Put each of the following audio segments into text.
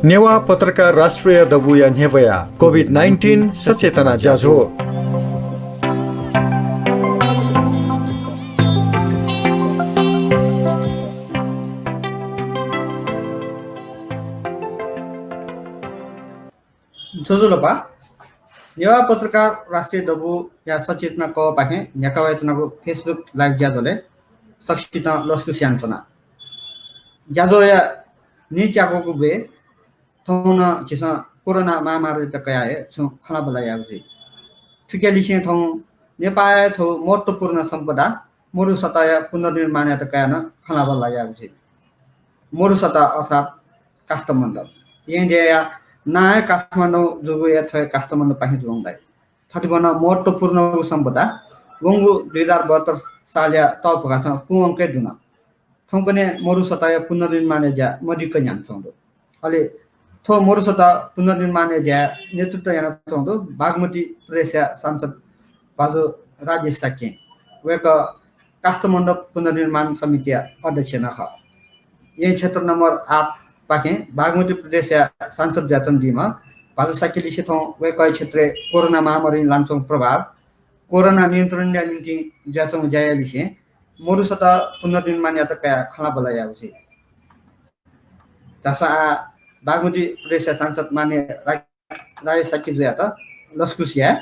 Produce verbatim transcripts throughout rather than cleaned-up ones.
नेवाः पत्रकार राष्ट्रिय दबूया न्ह्यब्वया कोभिड नाइन्टिन सचेतना ज्याझ्वः। ज्वजलपा। नेवाः पत्रकार राष्ट्रिय दबूया सचेतना कःपाखें न्ह्याका वयाच्वनागु Facebook live ज्याझ्वलय् सकसितं लसकुस यानाच्वना। ज्याझ्वःया नीच्याकूगु ब्वय् थौं नं झीसं कोरोना महामारीयात कयाः हे छुं खँल्हाबल्हा यायेगु जुइ। थुकिया लिसें थौं नेपाःया छगू महत्त्वपूर्ण सम्पदा मरुसतःया पुनर्निर्माणयात कयाः नं खँल्हाबल्हा यायेगु जुइ। मरुसतः अर्थात् काष्ठमण्डप। येँ देय्‌या नां हे काठमाडौं जूगु हे थ्व हे काष्ठमण्डपपाखें जुलं दइ। थथे नं महत्त्वपूर्णगु सम्पदा वंगु दुई हजार बहत्तर सालया तःभुखासं कुंवंके दुन। थौंकन्हय् मरुसतःया पुनर्निर्माणया ज्या मदिक्क न्ह्यानाच्वंगु दु। अले थ्व मरुसतः पुनर्निर्माणया ज्याय् नेतृत्व यानाच्वंगु दु बागमती प्रदेशया सांसद भाजु राजेश शाक्यं। वय्‌कः काष्ठमण्डप पुनर्निर्माण समितिया अध्यक्ष नं खः। येँ क्षेत्र नम्बर आठ पाखें बागमती प्रदेशया सांसद जुयाच्वनादीम्ह भाजु शाक्य लिसे थौं वय्‌कःया क्षेत्रय् कोरोना महामारीं लानाच्वंगु प्रभाव, कोरोना नियन्त्रणया निंतिं जुयाच्वंगु ज्याया लिसें मरुसतः पुनर्निर्माणयात कयाः खँल्हाबल्हा यायेगु जुइ। धाःसा आः बागमती प्रदेशया सांसद माननीय रा-, राजेश शाक्य जुयात लसकुस याये।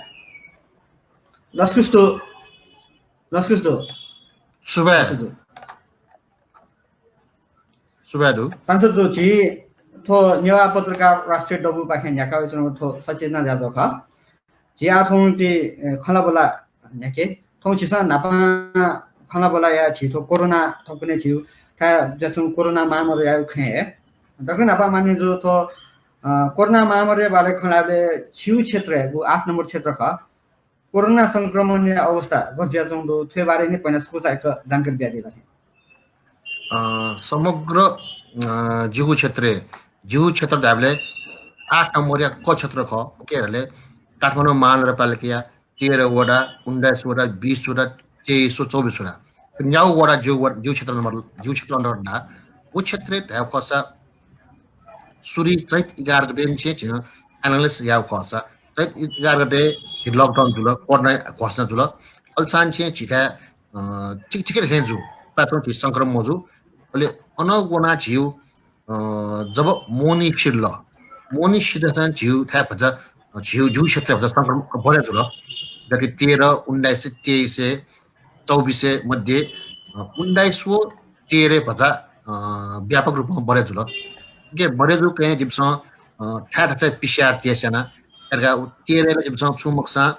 लसकुस दु। लसकुस दु। सुभाय्। लसकुस दु। सुभाय् दु। सांसद जु, झी थ्व नेवाः पत्रकार राष्ट्रिय दबूपाखें न्ह्याका वयाच्वनागु थ्व सचेतना ज्याझ्वः खः। झी आः थौं ति, ए, खँल्हाबल्हा न्ह्याके। थौं झीसं न्हापां खँल्हाबल्हा याये झी थ्व कोरोना थौंकन्हय् झीथाय् जुयाच्वंगु कोरोना महामारीयागु खँय् हे। दकलय् न्हापां माननीय जु थ्व, अ, कोरोना महामारीया बारे खँ ल्हायेबलय् झीगु क्षेत्रय्, गु आठ नम्बर क्षेत्र खः, कोरोना संक्रमणया अवस्था गथे जुयाच्वंगु दु, थ्वया बारे नि पहिला छकूचा एक जानकारी बियादी ला। अ, समग्र, अ, जिगु क्षेत्रय्, जिगु क्षेत्र धायेबलय् आठ नम्बरया क क्षेत्र खः। OK, हले काठमाडौं महानगरपालिकाया तेह्र वडा, उन्नाइस वडा, बिस वडा, तेइस व चौबिस वडा। न्यागू वडा जिगु व-, जिगु क्षेत्र नम्बर, जिगु क्षेत्र अन्तर्गत ला। व क्षेत्रय् धायेगु खःसा सुरु चैत एघार गते निसें झीसं analysis यायेगु खःसा, चैत एघार गते झी lockdown जुल, कोरोना घोषणा जुल। अले सानिसें झीथाय्, अ, ठीक, ठीक थें जू। पाय्‌छि झी संक्रमण मजू। अले अन वनाः झीगु, अ, जब मोहनी सिधल, मोहनी सिधलसां झीथाय् भचा, अ, झीगु, झीगु क्षेत्रय् भचा संक्रमण बढे जुल। जक तेह्र, उन्नाइस, तेइस, चौबिस मध्ये, अ, उन्नाइस व तेह्र भचा, अ, व्यापक रूपमा बढे जुल। OK, बढे जू कहें जिमिसं, अ, थाय् थाय् PCR test याना। तेह्र ला जिमिसं छुं मखुसां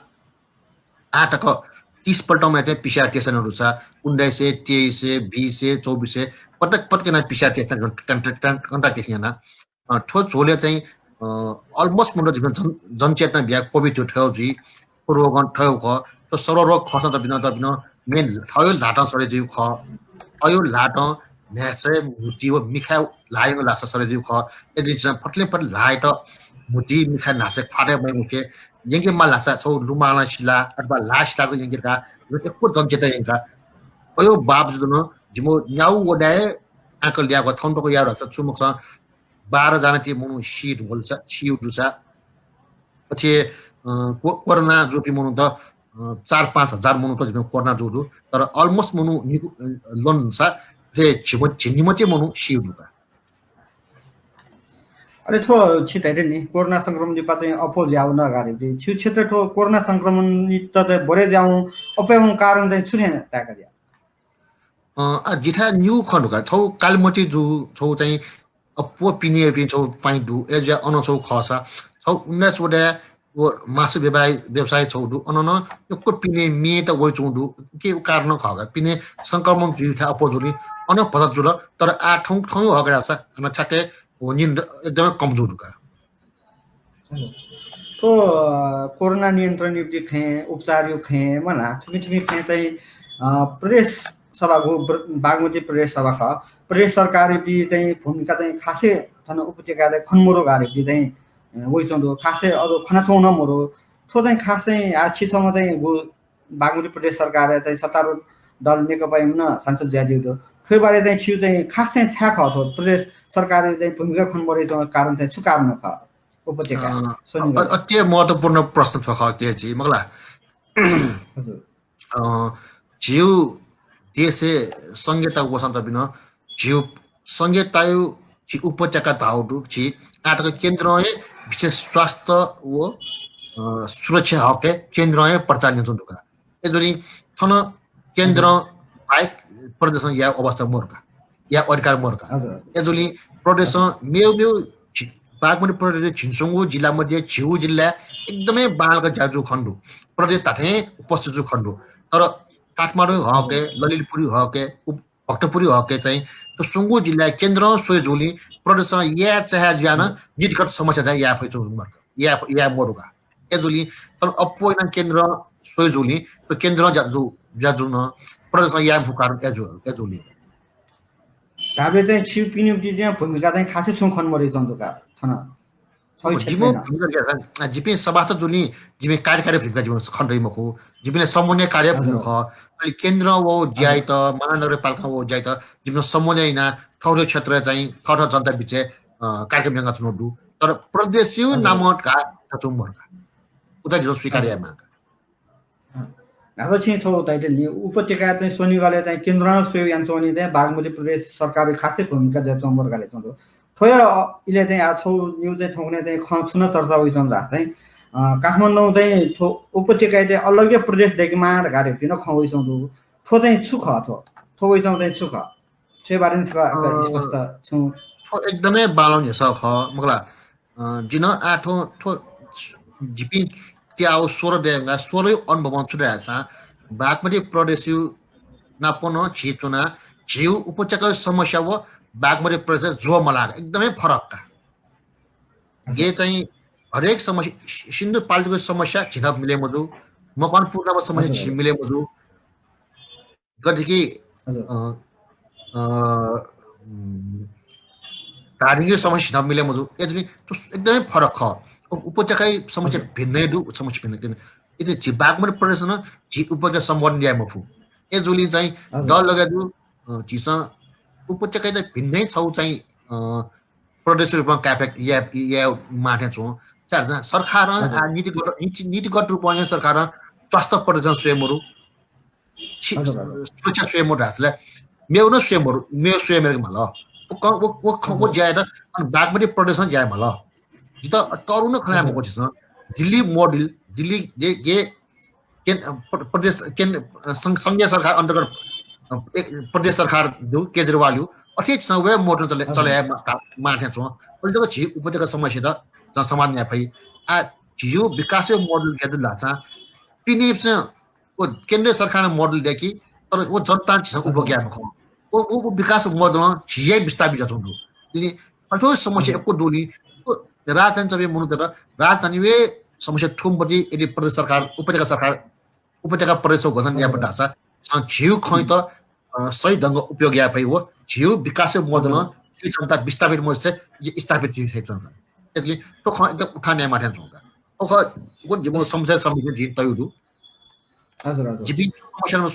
आः तक तीस पल्टमा चाहिँ PCR test याना दुसा, उन्नाइस, तेइस, बिस, चौबिस, पटक पटक याना PCR test याना, contact, contact tracing याना। अ, थ्व झ्वलय् चाहिँ, अ, almost मनूत जिमिसं जन-, जनचेतना बिया COVID थ्व थय् जुइ, थ्व रोगं थय् खः, थ्व सर्व रोग खःसां तबिनं, तबिनं main थःगु ल्हातं सरे जुइ खः। थःगु ल्हातं न्हाय्‌सय् म्हुतु व मिखाय् ल्हायेगु लासा सरे जुइ खः। यदि जिमिसं फतलें फत ल्हायेत म्हुतु मिखाय् न्हाय्‌सय् ख्वातय् मयंके, यंके माल धाःसा छगू लुमालं सिला अथवा ल्हाः सिला जक यंके धकाः यक्व जनचेतना यंका। अयो बावजुद नं जिमिगु न्यागू वडाय् आकलन यायेगु थौं तक यायेगु धाःसा छुं मखुसां बाह्र जना ति मनू सी धुंकल सा, सी दुसा। अथे, अ, को-, कोरोना जूपिं मनूत, अ, चार पाँच हजार मनूत जिमिगु कोरोना जू दु। तर almost मनू निगू, अ, लन सा, अथे झिम-, झिंनिम्ह ति मनू सी दु का। अले थ्व छि धयादी नि, कोरोना संक्रमण लिपा चाहिँ अप्वः जुयावंगु गाडी दु। छिगु क्षेत्र थ्व कोरोना संक्रमण त बढे जुयावंगु अप्वः वंगु कारण चाहिँ छु थें ताय्‌का ज्या? अ, आ, जिथाय् निगू खँ दु का। छगू कालिमछि जू, छगू चाहिँ अप्वः पिने याइपिं छगू पाइँ दु। अय्‌जुया अन छगू खःसा, छगू उन्नाइस वडाय् व मासु व्यवसाय, व्यवसाय छगू दु। अन नं यक्व पिने म्येत वइच्वंगु दु। उकिया कारण खः का। पिने संक्रमण जुइ थाय् अप्वः जुल नि, अन भचा जुल, तर आः थौं, थौं हःगु धाःसा अन ठ्याक्कै व निन्द एकदमै कम जू दु का। थ्व, अ, कोरोना नियन्त्रणया खँय्, उपचारया खँय्, मला, थुमि थुमि खँय् चाहिँ, अ, प्रदेश सभा गु ब्र-, बागमती प्रदेश सभा खः। प्रदेश सरकारया चाहिँ भूमिका चाहिँ खासै थन उपत्यकाय् खने मरु गाडी चाहिँ, अ, वइच्वंगु दु, खासै अझ खनाच्वंगु नं मरु। थ्व चाहिँ खासै आ छि छम्ह चाहिँ गु बागमती प्रदेश सरकारया चाहिँ सत्तारूढ दल नेकपा एमालेया सांसद जुयादीगु दु। थ्व बारे चाहिँ छिगु चाहिँ खास चाहिँ छाय् खः थ्व प्रदेश सरकारया चाहिँ भूमिका खने मदय् च्वंगु कारण चाहिँ छु कारण खः? उपत्यका अ, स्वनिगलय्। अ-, अति महत्त्वपूर्ण प्रश्न थ्व खः, के जी, मखुला। हजुर। अ, झीगु देशय् संघीयता वःसां तबिनं झीगु संघीयतायु झी उपत्यका धाउ दु, झी आतक केन्द्रं हे विशेष स्वास्थ्य व, अ, सुरक्षा हकय् केन्द्रं हे प्रचार यानाच्वंगु दु का। अय्‌जूगुलिं थन केन्द्रं बाहेक प्रदेशं याये अवस्था मरु का, याये अधिकार मरु का। हजुर। अय्‌जूगुलिं प्रदेशं मेव मेव झि-, बागमती प्रदेशय् झिंस्वंगू जिल्ला मध्ये झिगू जिल्लाय् एकदमै बांलाक ज्या जूगु खने दु। प्रदेश धात्थें उपस्थित जूगु खने दु। तर काठमाडौं हकय्, ललितपुर हकय्, उप-, भक्तपुर हकय् चाहिँ थ्व स्वंगू जिल्लाय् केन्द्रं स्वयाजूगुलिं प्रदेशं याये चाहे जुयाः नं नीतिगत समस्या चाहिँ याये फइ च्वंगु मरु का, याये फ-, याये मरु का। अय्‌जूगुलिं तर अप्वः यानाः केन्द्रं स्वयाजूगुलिं थ्व केन्द्रं ज्या जू, ज्या जू नं प्रदेशं याये मफु कारण अय्‌जू, अय्‌जूगुलिं। धाःबलय् चाहिँ छिगु पिने निंतिं चाहिँ भूमिका चाहिँ खासै छुं खने मदय् च्वंगु दु का थन। थ्व हे जिमिगु क्षेत्रय् नं। भूमिका क्या, आ, जिपिं सभासद जूगुलिं जिपिं कार्यकारी भूमिका जिमिगु खने दइ मखु। जिपिं समन्वय कार्य हजुर। भूमिका खः। अले केन्द्रं वःगु ज्याइत, हजुर। महानगरपालिकां वःगु ज्याइत जिमिसं समन्वय यानाः थःथः क्षेत्रय् चाहिँ थःथः जनता बिचय्, अ, कार्यक्रम यानाच्वनागु दु। तर प्रदेशयु हजुर। नामं धकाः धयाच्वंगु मरु का। उता जिमिसं स्वीकार हजुर। याये माः का। अँ। न्हाचः छिं छगू धयादिल नि, उपत्यकाय् चाहिँ स्वनिगलय् चाहिँ केन्द्रं स्वयाः यानाच्वंगुलिं चाहिँ बागमती प्रदेश सरकारया खासै भूमिका जुयाच्वंगु मरु का धयाच्वंगु दु। थ्वया, अ, इलय् चाहिँ आः छगू निगू चाहिँ थौंकन्हय् चाहिँ खँ छुं चर्चा वइच्वंगु धाःसा चाहिँ, अ, काठमाडौं चाहिँ थ्व उपत्यकायात चाहिँ अलग्गै प्रदेश दयेकेमाः धकाः धइपिं नं खँ वइच्वंगु दु। थ्व चाहिँ छु खः थ्व? थ्व वइच्वंगु चाहिँ छु खः? थ्वया बारे छकः अ, स्पष्ट छुं। थ्व एकदमै बांलाःगु न्ह्यसः खः, मखुला। अ, जिं आः थ्व, थ्व जिपिं त्याःगु स्वरय् धयागु, स्वरयु अनुभवं छु धाःसा बागमती प्रदेशयु नाप नं झी च्वनाः झीगु उपत्यकायु समस्या व बागमती प्रदेशय् ज्वः मलाः का, एकदमै फरक का। हजुर। गय् चाहिँ हरेक समस्या, सि-, सिन्धुपाल्चोकयु समस्या झीत मिले मजू, मकवानपुर नाप समस्या हजुर, झी हजुर। मिले मजू। गथे कि, हजुर। अ, अ, उम्, धादिङयु समस्या झीत मिले मजू। अय्‌जूगुलिं थ्व एकदमै फरक खः। उ-, उपत्यकायु समस्या हजुर। भिन्नै दु, समस्या भिन्नै दु। अले झी बागमती प्रदेशं नं झी उपत्यका सम्बोधन याये मफु। अय्‌जूगुलिं चाहिँ हजुर। डर लगे दु, अ, झीसं उपत्यकायात भिन्नै छगू चाहिँ, अ, प्रदेश रूपमा काये फय्-, याये, याये माः थें च्वं। छाय् धाःसा सरकारं हजुर। आ, नीतिगत, नीति, नीतिगत रूपमा सरकारं स्वास्थ्य प्रदेशं स्वये मरु। छि-, हजुर, हजुर। सुरक्षा स्वये मरु धाःसा ला, मेगु नं स्वये मरु, मेगु स्वये मरु माल। व क-, व, व ख-, व हजुर। ज्यायात, अन बागमती प्रदेशं ज्या याये माल। जितः तःधंगु नं खँ ल्हाये हजुर। मखु झीसं। दिल्ली मोडेल, दिल्ली जे, जे केन-, प्र-, प्रदेश, केन-, सं-, संघीय सरकार अन्तर्गत, अ, एक प्रदेश सरकार दु, केजरीवालयु, अथे झीसं वय् मोडेल चले, हजुर। चले याये मा-, का-, माः थें च्वं। अले जक झी उपत्यका समस्यात झीसं समाधान याये फइ। आ, झीयु विकासयु मोडेल गथे दु धाःसा, पिनेपिसं व केन्द्रीय सरकारं मोडेल दय्‌की, तर व जनतां झीसं हजुर। उपभोग याये मखं। व, व, व विकास मोडेलं झीत हे विस्थापित यानाच्वंगु दु। तिनि अथे समस्या हजुर। यक्व दुलिं, व राजधानी च्वंपिं मनूतय्‌त राजधानीयु समस्या थुम्ह पति यदि प्रदेश सरकार, उपत्यका सरकार, उपत्यका प्रदेश घोषणा याये हजुर। धाःसा, झीसं झीयु खँयात, अ, सही ढंगं उपयोग याये फइ व झीयु विकासयु मोडेलं हजुर। झी जनता विस्थापित मजुसे स्थापित जुइ फइ च्वंगु का। अय्‌जूगुलिं थ्व खँ एकदम उठान याये माः थें च्वंगु का। थ्व खँ, थ्व जिमिगु समस्या समितिं जिं तयागु दु। हजुर, हजुर। जिपिं समस्या नं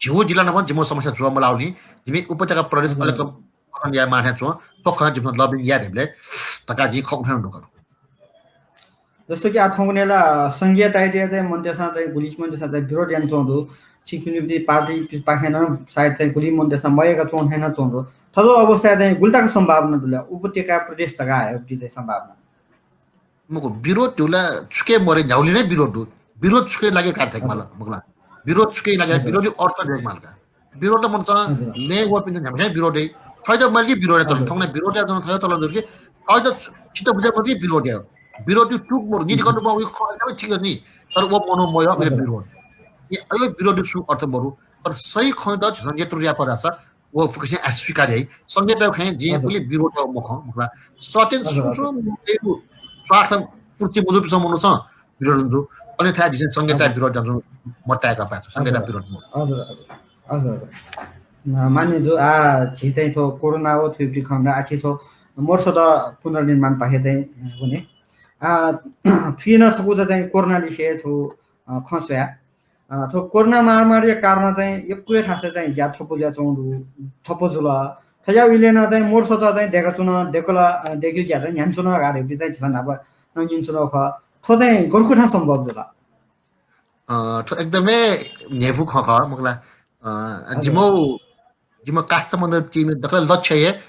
झीगु जिल्ला नाप जिमिगु समस्या ज्वः मलाःगुलिं जिमि उपत्यका प्रदेश हजुर। अले कम गठन याये माः थें च्वं, थ्व खँ जिमिसं lobbying याये धइबलय् धकाः जिं खँ उठानागु दु का। जस्तो कि आः थौंकन्हय् ला संघीयतायात चाहिँ मनूतय्‌सं चाहिँ गुलि मनूतय्‌सं चाहिँ विरोध यानाच्वंगु दु। छिकपिनि पार्टीपाखें नं सायद चाहिँ गुलि मनूतय्‌सं मयय्‌काच्वंगु थें नं च्वंगु दु। थज्याःगु अवस्थाय् चाहिँ गुलि तक सम्भावना दु ला? उपत्यका प्रदेश धकाः हयेगु चाहिँ सम्भावना? मखु, विरोध धइगु ला छुकिया मदु, न्ह्यागुलिं नं विरोध दु। विरोध छुकिया लागि धकाः धायेके माल, हजुर। मखुला। विरोध छुकिया लागि, हजुर। विरोधयु अर्थ दयेके माल का। विरोध त मनूतय्‌सं हजुर। लँय् वःपिन्त न्ह्याबलें विरोध याइ। थःत मालि कि विरोध याये चलन, हजुर। थौंकन्हय् विरोध याये चलन, थःत चलन जुल कि, थःत चित्त बुझे मते विरोध याइ। विरोधयु तुक मरु, नीतिगत रूपमा उकी खँ एकदमै ठीक नि। तर व मनू मयः, उकी हजुर। विरोध। ए, अय् विरोधयु छुं अर्थ मरु। तर सही खँयात झीसं नेतृत्व याये फत धाःसा, व फुक्कसिनं आः स्वीकार याइ। संघीयतायु खँय् जिं हजुर। गुलि विरोध याःगु मखं, मखुला। सत्यं हजुर, सुं हजुर। सुं मनूतय्‌गु स्वार्थ पूर्ति मजुपिन्सं मनूतय्‌सं विरोध जुल। अन्यथा झीसं संघीयता हजुर। विरोध यानाच्वंगु मताय् का पाय्‌छ्व, संघीयता हजुर। विरोध मखु। हजुर, हजुर। हजुर, हजुर। अ, माननीय जु, आः झी चाहिँ थ्व कोरोना व थुपिं खँ नं आः झी थ्व मोर्चात पुनर्निर्माणपाखे चाहिँ वने। आः, थुकिं नं छकूचा चाहिँ कोरोना लिसे थ्व, अ, खँ स्वया। अ, थ्व कोरोना महामारीया कारणं चाहिँ यक्व हे थासय् चाहिँ ज्या ठप्प जुयाच्वंगु दु, ठप्प जुल। थज्याःगु इलय् नं चाहिँ मोटरसाइकल चाहिँ दय्काच्वन, दय्कल, अ, दय्केगु ज्या चाहिँ न्ह्यानाच्वन धकाः धइपिं चाहिँ झीसं न्हापा नं न्यनाच्वनागु खः। थ्व चाहिँ गथे कथं सम्भव जुल? अ, थ्व एकदमै न्ह्यइपुगु खँ खः, मखु ला। अ, हजुर। जिमि, जिमि काष्ठमण्डप team दकलय् लक्ष्य हे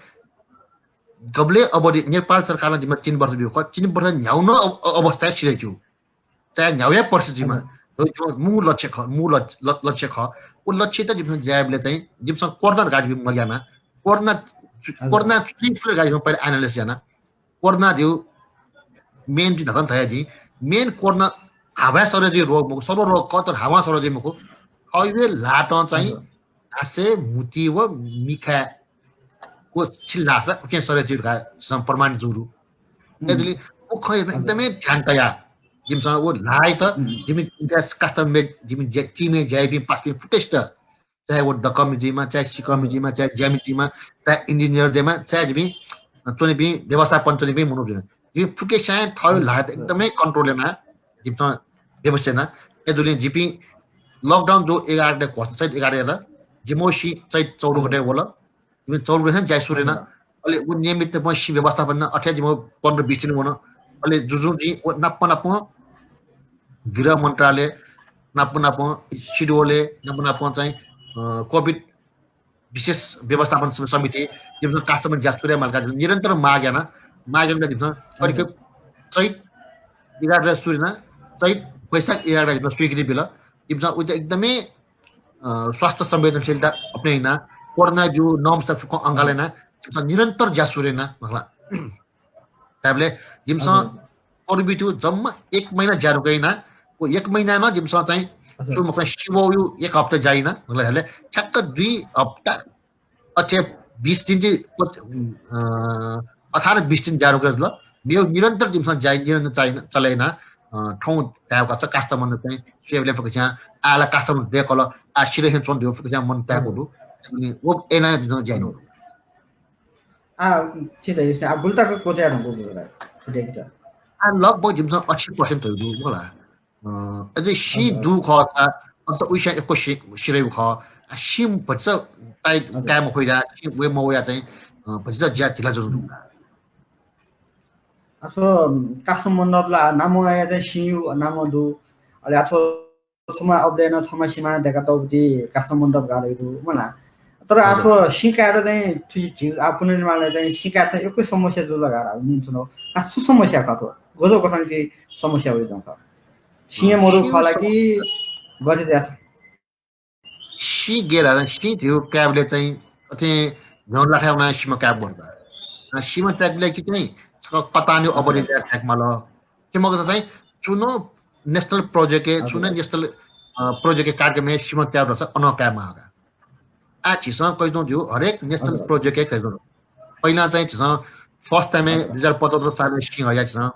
गबलें अवधि, नेपाल सरकारं जिमित तीन वर्ष ब्यूगु खः, तीन वर्ष न्ह्यागु नं अव-, अवस्थाय् सिधयाच्वंगु। चाहे न्ह्यागु हे परिस्थिति जुइमा। हजुर। थ्व जिमि मू लक्ष्य खः, मू लक्ष्य, ल-, लक्ष्य खः। व लक्ष्ययात जिमिसं ज्या याइबलय् चाहिँ जिमिसं कोरोना धकाः जिमिसं मग्याना। कोरोना छु-, हजुर। कोरोना छु जुइ फुल धकाः जिमिसं पहिले analysis याना। कोरोना धइगु main जुइ धकाः धया जिं। Main कोरोना हावां सरे जुइ रोग मखु, सर्व रोग कः तर हावां सरे जुइ मखु। थःगु हे ल्हातं चाहिँ हजुर। न्हासय्, म्हुतुइ व मिखाय् व छिल्लासा उकिं सरे जुइ धकाः सं प्रमाणित जूगु दु। हम्म। अय्‌जूगुलिं व खँय् हजुर। एकदमै ध्यान तयाः जिमिसं व ल्हाःयात हम्म। जिमि इतिहास custom made जिमि जे-, team-य् ज्या याइपिं पासापिं फुक्कसित, चाहे व दक्वमि जुइमा, चाहे सिक्वमि हजुर। जुइमा, चाहे ज्यामि जुइमा, चाहे engineer जुइमा, चाहे जिमि, अ, च्वनीपिं, व्यवस्थापन च्वनीपिं मनू जुइमा। जिमि फुक्कसियां थःगु हजुर। ल्हाःयात एकदमै control यानाः जिमिसं व्यवस्था याना। अय्‌जूगुलिं जिपिं lockdown जो एघार गते घोषणा, चैत एघार गते यात, जिमि सी चैत चौध गते वल। जिमि चौध गते ज्या सुरु याना। हजुर। अले व नियमित रूपमा सी व्यवस्थापन याना, अथे जिमि पन्ध्र बीस दिन वन। अले जुजुं जिं व नाप नापं गृह मन्त्रालय नाप नापं सिडिओलय् नाप नापं चाहिँ, अ, COVID विशेष व्यवस्थापन सम-, समिति, जिमिसं custom ज्या सुरु यायेमाल धकाः निरन्तर माग याना, माग याना जिमिसं करिब हजुर। चैत एघार गते सुरु याना, चैत वैशाख एघार गते जिमिसं स्वीकृति बिल। जिमिसं उइत एकदमै, अ, स्वास्थ्य संवेदनशीलता अपनय् याना, कोरोना ब्यू norms त फुक्कं अंगाले याना, जिमिसं निरन्तर ज्या सुरु याना, मखु ला। धायेबलय् जिमिसं हजुर। COVID ब्यू जम्मा एक महिना ज्या रोके याना, व एक महिना नं जिमिसं चाहिँ हजुर। छु मखु ला, सिबौयु एक हप्ता ज्या याना, मखु ला, ठ्याक्क दुई हप्ता अथे बीस दिन चाहिँ, अ, अठार बीस दिन ज्या रोके जुल। मेगु निरन्तर जिमिसं ज्या निरन्तर चाहिँ चले याना, अ, थौं धायेगु खःसा custom चाहिँ स्वयेबलय् फुक्कसियां आः ला custom दय्कल, आः सिधयाः च्वने धइगु फुक्कसियां मन ताय्‌कूगु दु। अनि व यानाः जिमिसं ज्या याना। आ, ठीक है, आ, गुलि तक क्वचाये धुंकूगु दु ला, थुकी तक? आ, लगभग जिमिसं अस्सी percent धइगु दु, मखु ला। अ, अझ सिं हजुर। दु खःसा, अझ उइस्यां यक्व सि-, सिधयागु खः। आ, सिं भतिचा ताइ-, हजुर। ताये मफया, सिं वये मवया चाहिँ, अ, भतिचा ज्या ढिला जुल। आ, थ्व काष्ठमण्डप ला नामया चाहिँ सिंया नाम दु। अले आ थ्व छम्ह अबलय् नं छम्ह सिमा दय्कातःगु दु, काष्ठमण्डप धकाः धइगु दु, मखु ला। तर आ हजुर। थ्व सिं कायेत चाहिँ थुकी झी, आ, पुनर्निर्माणय् चाहिँ सिं कायेत चाहिँ यक्व समस्या जुल धकाः न्यनाच्वना। आ, छु समस्या खः थ्व? गज्याःगु कथं कि समस्या वइगु खः? सिं अ, मरु सिं खः ला सम- कि गथे जुयाः? सिं गय् धाःसा सिं धइगु कायेबलय् चाहिँ अथे न्ह्यः लाथाय् वनाः सिमा काये मफु का। अ, सिमा तायेबलय् कि चाहिँ छकः कतानया अवधि ज्या कायेके माल। कि मखुसा चाहिँ छुं नं national project-य्, हजुर। छुं नं national, अ, project-या कार्यक्रमय् सिमा ताये धाःसा अनं काये माः का। आ, झीसं कयाच्वंगु दु, हरेक national हजुर। project-य् कयाच्वंगु दु। पहिला चाहिँ झीसं first time-य् हजुर। दुई हजार पचहत्तर सालय् सिं हया झीसं।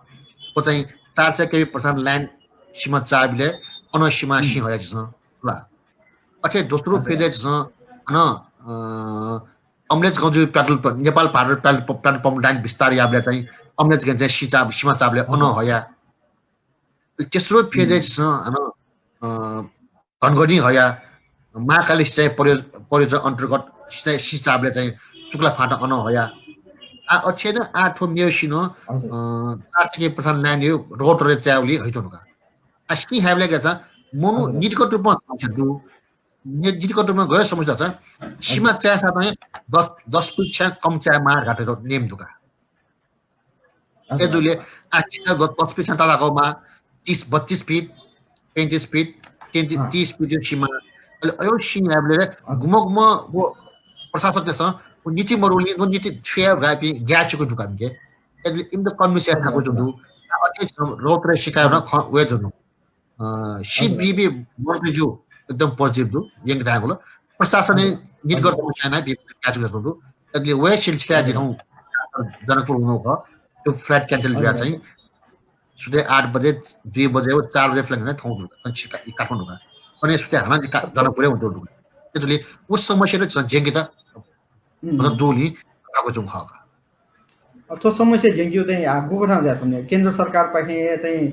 व चाहिँ चार सय केभी प्रसारण line सिमा चाःबलय् अनं सिमा हम्म। सिं हया झीसं। ला। अथे दोस्रो हजुर। phase-य् झीसं अनं, अ, अमलेखगंजु petrol प-, नेपाल भारत petrol प-, petrol pump line विस्तार याःबलय् चाहिँ अमलेखगंजु चाहिँ सिं चाः, सिमा चाःबलय् अनं हजुर। हया। तेस्रो phase-य् हम्म। झीसं अनं, अ, धनगढीं हया, महाकाली सिँचाइ परियो-, परियोजना अन्तर्गत सिँचाइ, सिं चाःबलय् चाहिँ शुक्ला फाँटं अनं हया। आ, अथे नं आ थ्व मेगु सिं नं, हजुर। अ, चार सय केभी प्रसारण line-या rotor-य् चायेगुलिं हयाच्वंगु का। आ, सिं हयाबलय् का चाहिँ मनू हजुर। नीतिगत रूपमा समस्या दु। नि-, नीतिगत रूपमा गय् समस्या चाहिँ सिमा हजुर। चायेसा चाहिँ दस, दस feet छ्या कम चाये माः धकाः नियम दु का। हजुर। अय्‌जूगुलिं आ सिं द-, दस feet छ्या तःधंगु माः, तीस, बत्तीस feet, पैंतीस feet, पैंतीस, अँ। तीस feet सिमा। अले अय् सिं हयाबलय् हजुर। गुम्ह गुम्ह व प्रशासकतय्‌सं व नीति मरुलिं व नीति छु याये धकाः इपिं ग्याःचिकु दु का इमिके। अय्‌जूगुलिं इमित convince याये हजुर, थाकु हजुर। जुल। आ, अथे rotor-य् सिकायेबलय् हजुर। खँ वये जुल। अ, हजुर। सिबीबी मन्त्रीजु एकदम positive दु, यंके धायेगु ला। प्रशासनय् हजुर। नीतिगत हजुर। समस्या यानाः बी-, ब्याचुक दु। अले वय् सिल छिकाय् हजुर। जिथौं जनकपुर हुनु खः, त्यो flight cancel जुया हजुर, चाहिँ हजुर। सुते आठ बजे, दुई बजे व चार बजे flight ने थौं दु, अनि छिका, ई काठमाडौं का। अनि सुते हाना का-, जनकपुर हुनु दु। त्यसले उ समस्या त झन् जेंगे त, हम्म। मतलब दोली, आगो जुं खः का। अ, थ्व समस्या जेंज्यू चाहिँ, आ, गुकथं जुयाच्वन? केन्द्र सरकारपाखें चाहिँ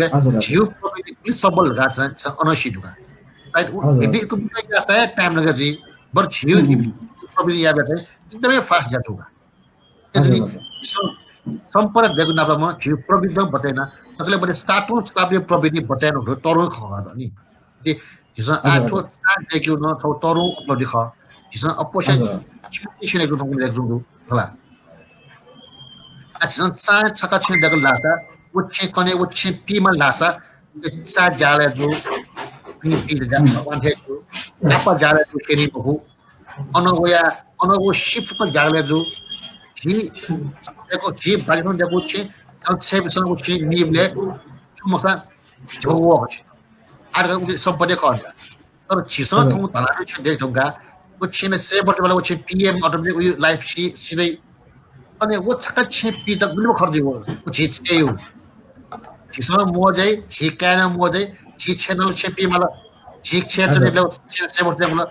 अले झिउ प्रविधि गुलि सबल धकाः चाहिँ छ अनसि दुगा। सायद उ भिभिको विषय यासा हे टाइम लगे जुइ, बरु झिउ प्रविधि याबे चाहिँ एकदमै फास्ट जा दुगा। ए जुनि सम्पदा दयेकु नापलामं झी प्रविधि बचय् याना, सकलें बने सातौं शताब्दी प्रविधि बचय् याना तरुं खः नि। झीसं आ थ्व चा दयेकेगु नं थ्व तरुं उपलब्धि खः। झीसं अप्वःसा छिमि छेँ दयेकेगु थौं दयेकेगु दु खला। आ झीसं चा छका छेँ दयेके लासा, व छेँ कने व छेँ पीमा लासा, चा जालय् जू, पी पी जा वान्थे जू, नापा जालय् जू केनी मखु। अन वया अन व सिफुक जालय् जू। झी दयेकु झी बाजिथं दयेकु छेँ, छेँ बिसं व छेँ नीबलय् छुमसा झ्वः वःगु छेँ। आर उके सम्पदा खः। तर झीसं थौं धलान छेँ दयेके धुंका, व छेँ सय वर्ष बला व छेँ पीएम अटोमेटिक उयो लाइफ सी सिधै। अने व छका छेँ पी त गुलिबा खर्च हो, व झी छेँ यु। झीसं मोजै, झी काय्‌नं मोजै, झी छेँ नं छेँ पीमाल, झी छेँ चले बला छेँ सय वर्ष बला।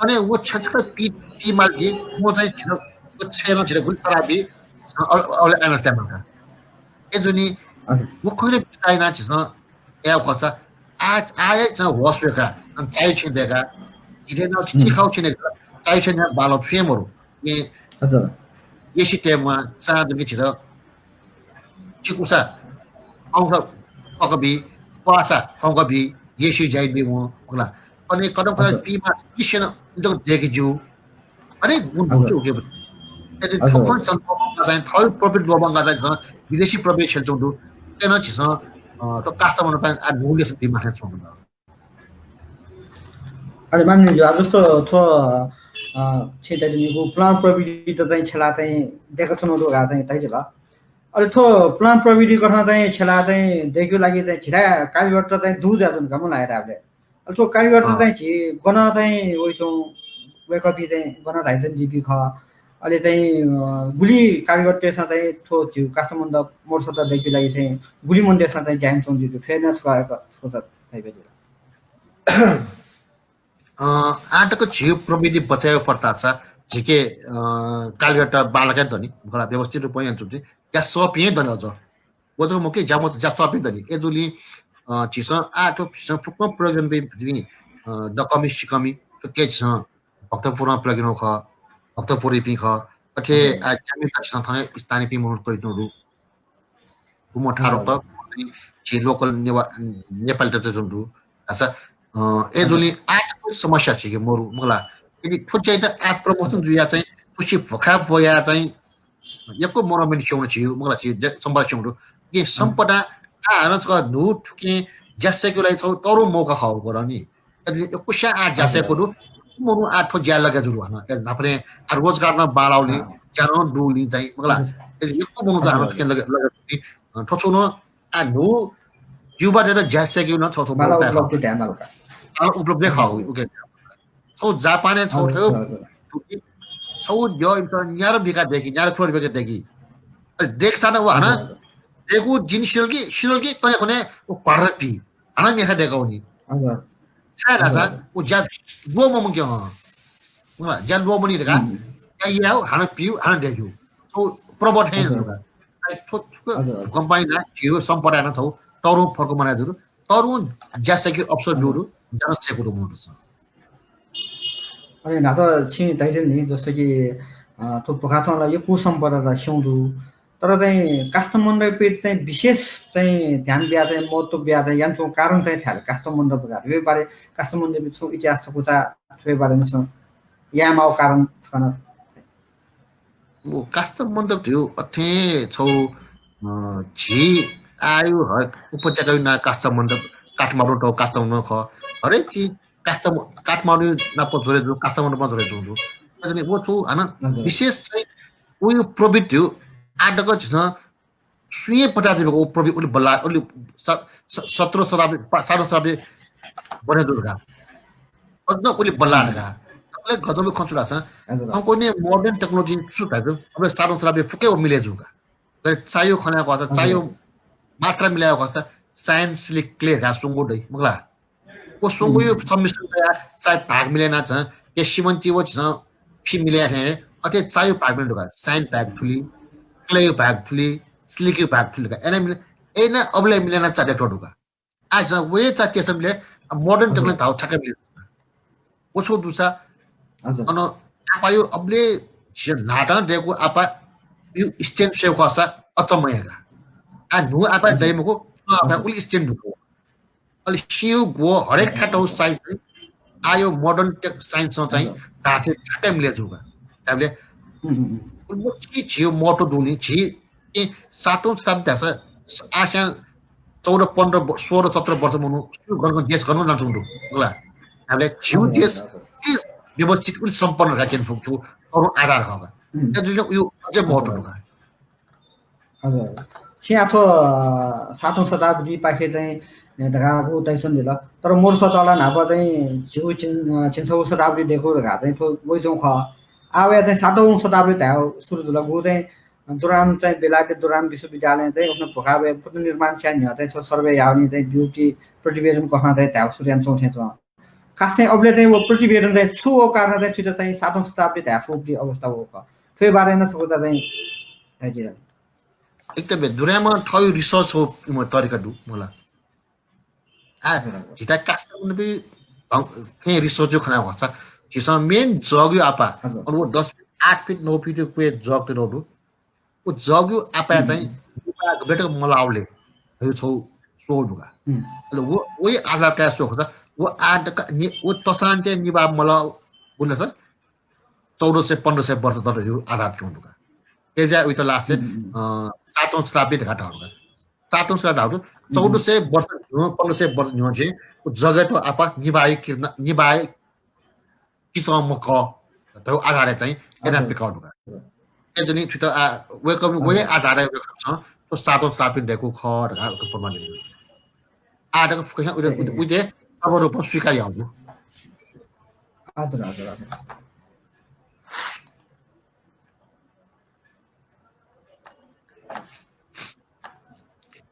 अने व छका छका पी पीमाल कि मोजै झीसं व छेँ नं झीसं गुलि सराबी अले आना चाय्‌माल का। ए जुनि व खुले बिचाइना झीसं ए खर्च आ आय च होस वेका, अन चायु छेँ दयेका, इथे नं चिखाउ छेँ दयेका, चायु छेँ बालो छुए मरु। ए हजुर। येसी तयेमा चा दुके झीत चिकुसा औंसा पकबी, पासा फौकबी, येसी जाइबी वं, होला। अने कदम कदम हजुर। पीमा किसेन जग देखे ज्यू। अने गुण हजुर। भौंचु उके। यदि हजुर। ठोकन चल लोबंगा चाहिँ, थौ प्रॉफिट लोबंगा चाहिँ छ, विदेशी प्रॉफिट छेल चौंदु। तेन छिसं, अ, त customer नं आ न्हूगु लेसन बीमाथाय् च्वंगु। अले माननीय ज्यू, आ, जस्तो थ्व, अ, छिं धयादीनिगु पुलां प्रविधि त चाहिँ छेला चाहिँ दयेका च्वनागु धकाः चाहिँ धयादिल। अले थ्व पुलां प्रविधि कथं चाहिँ छेला चाहिँ दयेकेगु लागि चाहिँ झिथाय् कारिगरत चाहिँ दु जुयाच्वन का मला धायेबलय्। अले थ्व कारिगरत अँ। चाहिँ झी गन चाहिँ वइच्वं, वय्‌कःपिं चाहिँ गन धाइच्वन जिपिं खः। अले चाहिँ, अ, गुलि कारिगरतय्‌सं चाहिँ थ्व झीगु काष्ठमण्डप महोत्सवत दयेकेगु लागि चाहिँ गुलि मनूतय्‌सं चाहिँ ज्या यानाच्वंगु जुइ, थ्व नं छकः, छकः धयादिल। अ, आः तक झीगु प्रविधि बचय् यायेगु पट्टा चा झीके, अ, कारिगरत बांलाक दनि, मखुला, व्यवस्थित रूपं यानाच्वंगु दनि, ज्या सःपिं हे दनि अझ। व जक मखु कि ज्या मस-, ज्या सःपिं दनि। अय्‌जूगुलिं, अ, झीसं आः थ्व झीसं फुक्कं प्रयोग यानापिं, अ, दकःमि सिकःमि फुक्कं झीसं भक्तपुरं प्रयोग यानागु खः, भक्तपुरयापिं खः। अथे हजुर। आ, ज्यामित झीसं थन स्थानीयपिं मनूत कयाच्वंगु दु। गुम्ह ठारोत हजुर। झी local नेवा-, नेपालीत च्वंगु दु। अच्छा, अ, अय्‌जूगुलिं हजुर। आः तक समस्या झीके मरु, मखुला। यदि थ्व चाहिँ त आः promotion जुया चाहिँ, थुसी भुखाय् ब्वया चाहिँ, यक्व मनूपिं स्यंगु झीगु, मखुला, झी ज-, सम्पदा स्यंगु दु। कि सम्पदा आः हानं छकः न्हू थुकिं ज्या सय्‌केगु लागि छगू तःधंगु मौका खः उगु नि। यदि यक्वस्यां आः ज्या सय्‌कू दु, मनू आः थ्व ज्याय् लगे जुल हानं। ए, न्हापां आ रोजगार नं बांलाःगुलिं, अँ। ज्या नं दुगुलिं चाहिँ, मखुला। हजुर। यदि यक्व मनू त हानं हजुर, थुकिं लगे, लगे जुल। अ, थ्व छगू नं आः न्हू युवातय्‌त ज्या सय्‌केगु नं छगू थ्व बांलाः मौका खः। उपलब्धि धायेमाल का। बांलाः उपलब्धि खः हजुर। उके। छगू जापानय् छगू हजुर, थ्व हजुर। छगू द्यः इमित न्यारो बिका दय्‌की, न्यारो खुला बिका दय्‌की। अले दय्‌कसां व हानं हजुर, हजुर। दय्‌कूगु जिं सिधल कि, सिधल कि कन्हय् कन्हय् व घर्र पी। हानं मेखा दय्‌का वनी। हजुर। छाय् धाःसा हजुर। व ज्या ल्वःमंके हं। मखुला, ज्या ल्वःमनी धकाः। हुँ। ज्या यायेगु, हानं पीगु, हानं दय्‌केगु। छगू प्रवत हे हजुर। जूगु का। अले थ्व, थ्व हजुर, हजुर। भूकम्पं यानाः झीगु सम्पदा नं छगू तःधंगु फरक मनाः जुल। तःधंगु ज्या सय्‌केगु अवसर हजुर। ब्यूगु दु, ज्या नं सय्‌कू दु मनूतय्‌सं। अले न्हापा छिं धयादिल नि, जस्तो कि, अ, थ्व भुखाचं ला यक्व सम्पदा ला स्यंगु दु। तर चाहिँ काष्ठमण्डपय् चाहिँ विशेष चाहिँ ध्यान बिया चाहिँ महत्व बिया चाहिँ यानाच्वंगु कारण चाहिँ छाय् ला? काष्ठमण्डप धकाः थ्वया बारे, काष्ठमण्डपया छगू इतिहास छकूचा थ्वया बारे नं यायेमाःगु कारण छकः नं। व काष्ठमण्डप धइगु अथें छगू, अ, झी आःया हरेक उपत्यकाया नां काष्ठमण्डप, काठमाडौं तःगु काष्ठमण्डप खः। हरेक चिज काष्ठ-, काठमाडौं नाप जोडे जू, काष्ठमण्डपं जोडे जू। अले व छगू हानं हजुर। विशेष चाहिँ उगु प्रवृत्ति हो। आः तक झीसं सुं हे पता जुइमखु व प्रवृत्ति उलि बल्लाः, उलि स-, स-, सत्रौं शताब्दी, पा-, सातौं शताब्दी बने जू धकाः। अझ नं उलि बल्लाः हजुर। धकाः। अबलय् गजबया खँ छु धाःसा, हजुर। थौंकन्हय् modern technology छु धाःसा, अबलय् सातौं शताब्दी फुक्कं व मिले जू का। अले चायु खँ याये खःसा, हजुर। चायु मात्रा मिले याये खःसा, cyan, silica, clay धकाः स्वंगू दइ, मखुला। व स्वंगूया हुँ। सम्मिश्रण कयाः चाय् भाग मिले याना चाहिँ, के सिमेन्टया व झीसं फि मिले याये थें, अथे चायु भाग मिले दु का, cyan भाग थुलि, clay भाग थुलि, silica भाग थुलि का। अथे मिले, अथे याना अबलय् मिले याना चा दयेके दु का। आः झीसं व हे चा चेसा मिले, अ, modern हजुर। technology धाःगु थाकु मिले। व छगू दुसा, हजुर। अन आपाया अबलय् झी न्हापां दयेकूगु आपा यो स्ट्यान्ड स्वये खःसा अचम्म हे का। आ न्हू आपाः दइ मखु, छु आपाः उलि स्ट्यान्ड न्हू। अले सिंहगु हरेक थाय् तौ साइज चाहिँ आयो मोडर्न टेक साइन्सं चाहिँ धाथे ठ्याक्कै मिले जूगा। धाबले उलि झी झियो मोटो दुनी झी ए सातौं शताब्दी धाःसा आस्यां चौध पन्ध्र सोह्र सत्र वर्ष मनु गन गन देश गन गन जान्चुङ दु। होला। धाबले झिउ देश ए व्यवस्थित उलि सम्पन्न का केन फुक्थु अरु आधार खगा। ए जुन उयो अझै मोटो दुगा। हजुर। छिं आथो सातौं शताब्दीपाखे चाहिँ धकाः गु तैसन दिल। तर मोर सतला न्हापा चाहिँ झिउ छिन छिन्सौ शताब्दी देखु धकाः चाहिँ थ्व वइचौं खः। आवे चाहिँ सातौं शताब्दी धायो सुरु जुल। गु चाहिँ दुराम चाहिँ बेलायत दुराम विश्वविद्यालय चाहिँ उखन भोकावे पुनर्निर्माण स्या न्ह्यः चाहिँ सर्वे यावनी चाहिँ ब्यूटी प्रतिवेदन कथं चाहिँ धायो सुरु यान चौथे चौं। खास चाहिँ अबले चाहिँ वो प्रतिवेदन चाहिँ छु वो कारण चाहिँ छित चाहिँ सातौं शताब्दी धाये फुक्ति अवस्था वो खः। थ्वे बारे न छकुता चाहिँ धाइदिला। एकदम दुराम थौ रिसर्च हो तरिका दु मला। आ झिता कास्ता मनबी खै रिसर्च जो खना भन्छ। झिसं मेन जग यो आपा। हजुर। अनि वो दस फिट आठ फिट नौ फिट क्वे जग ते दु। उ जग यो आपा चाहिँ बेटक मलावले। यो छौ सो दुगा। अले वो वही आधार काय सो खता वो आठ का वो तसान्ते निबा मला। बुझ्न सर चौध सय पन्ध्र सय वर्ष तक यो आधार क्यों दुगा। तेजा उइत लासे सातौं शताब्दी धका ढाउगा। सातौं शताब्दी ढाउगा। चौध सय वर्ष न्ह्यः पन्ध्र सय वर्ष न्ह्यः जे जगत आपा निबाय किर्ना निबाय किसम मक। त्यो आधार चाहिँ एना पिकाउ दुगा। ए जनी छुत आ वेकम वे आधार वेकम छ। तो सातौं शताब्दी देखु ख धका प्रमाण। आधार फुकस उदे उदे सब रूप स्वीकार याउ। हजुर हजुर हजुर।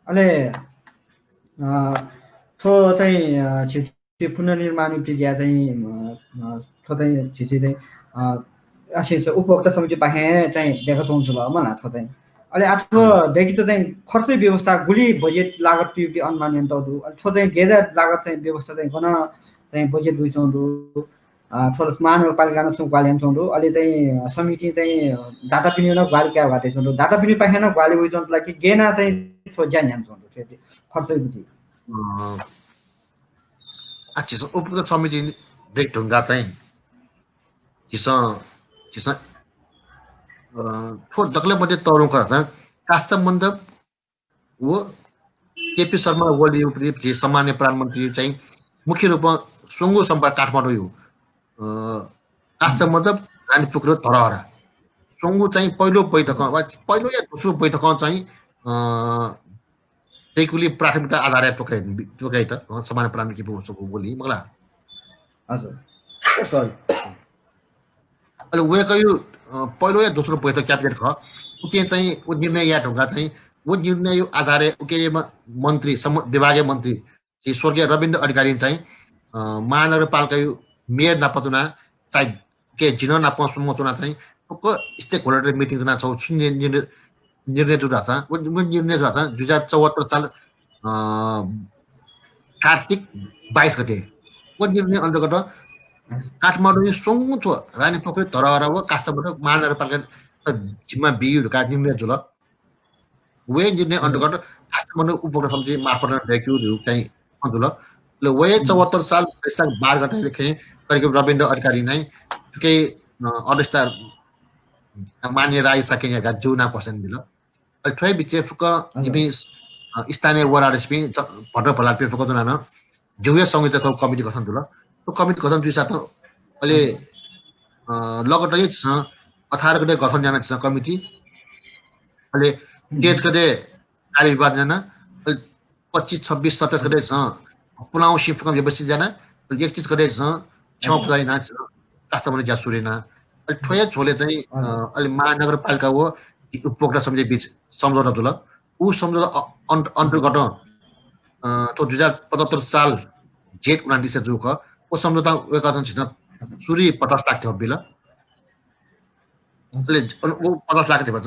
अले थ्व चाहिँ झिउ पुनर्निर्माण प्रक्रिया चाहिँ थ्व चाहिँ झिउ चाहिँ आशिष उपभोक्ता समिति पाखें चाहिँ देखा चौं जुल मला थ्व चाहिँ। अले आथ्व देखित चाहिँ खर्च व्यवस्था गुली बजेट लागत पिउके अनुमान यन्त दु। अले थ्व चाहिँ गेजा लागत चाहिँ व्यवस्था चाहिँ गन चाहिँ बजेट गुइचौं दु। थ्व महानगरपालिका न छुं ग्वाल यान चौं दु। अले चाहिँ समिति चाहिँ दाता पिनियो न ग्वाल क्या वाटे चौं दु। दाता पिनि पाखें न ग्वाल वइ चौं दु लाकि गेना चाहिँ थ्व ज्या न्यान चौं दु। खर्च गुली। आ झिसं उपभोक्ता समिति देख ढुंगा चाहिँ झिसं झिसं थ्व दकले मध्ये तरुं खर्च कास्ता मण्डप वो केपी शर्मा ओली उपरि झी सम्माननीय प्रधानमन्त्री चाहिँ मुख्य रूपमा स्वंगु सम्पर्क काठमाडौं यो कास्ता मण्डप रानीपुखुर धरहरा। स्वंगु चाहिँ पहिलो बैठक वा पहिलो या दोस्रो बैठक चाहिँ तैकुली प्राथमिकता आधार तोकाइ तोकाइ त सम्माननीय प्रधानमन्त्री केपी शर्मा ओली मगला। हजुर। सरी। अले वय्‌कःया पहिलो या दोस्रो बैठक क्याबिनेट खः। उके चाहिँ उ निर्णय या ढुंगा चाहिँ उ निर्णय आधारय् उके मन्त्री विभागीय मन्त्री श्री स्वर्गीय रविन्द्र अधिकारी चाहिँ महानगरपालिकाया मेयर नाप च्वना चाहिँ उके जिन नाप समूह च्वना चाहिँ फुक्क स्टेक होल्डर मिटिङ च्वना छौ निर्णय जुदा छ। उ निर्णय जुदा छ दुई हजार चौहत्तर साल कार्तिक बाइस गते। व निर्णय अन्तर्गत काठमाडौं स्वंगु थ्व रानीपोखरी धरहरा व कास्तामण्डप महानगरपालिका जिम्मा बियु धका निर्णय जुल। वे निर्णय अन्तर्गत कास्तामण्डप उपभोक्ता समिति मार्फत दय्‌कु धयु चाहिँ जुल। ल वये चौहत्तर साल वैशाख बाह्र गते लेखे करिब रविन्द्र अधिकारी नै थुके अध्यक्षता मान्य राय साकेन्या जुना क्वेसन बिल। अले थ्वय् बिचे फुक जिमि स्थानीय वडाध्यक्षपिं भद्र भलापिं फुक जुना न जिउया संयोजक कमिटी गठन जुल। त्यो कमिटी गठन जुइसा त अले लगत ये छ अठार गते गठन जाना छ कमिटी। अले तेज गते कार्य विभाग जाना। अले पच्चिस छब्बिस सत्ताइस गते छ पुलाउ सिफुकम व्यवस्थित जाना। अले एकतिस गते छ छेउ पुलाइ ना छ कास्तामण्डप ज्या सुरु याना। अले थ्वया झोले चाहिँ अले महानगरपालिका व उपभोक्ता समिति बीच सम्झौता जुल। उ सम्झौता अन्तर्गत थ्व दुई हजार पचहत्तर साल जेठ उनान्तिस जु ख। व सम्झौता वय्‌कः झिन सुरु पचास लाख थ्व बिल। अले उ पचास लाख थ्व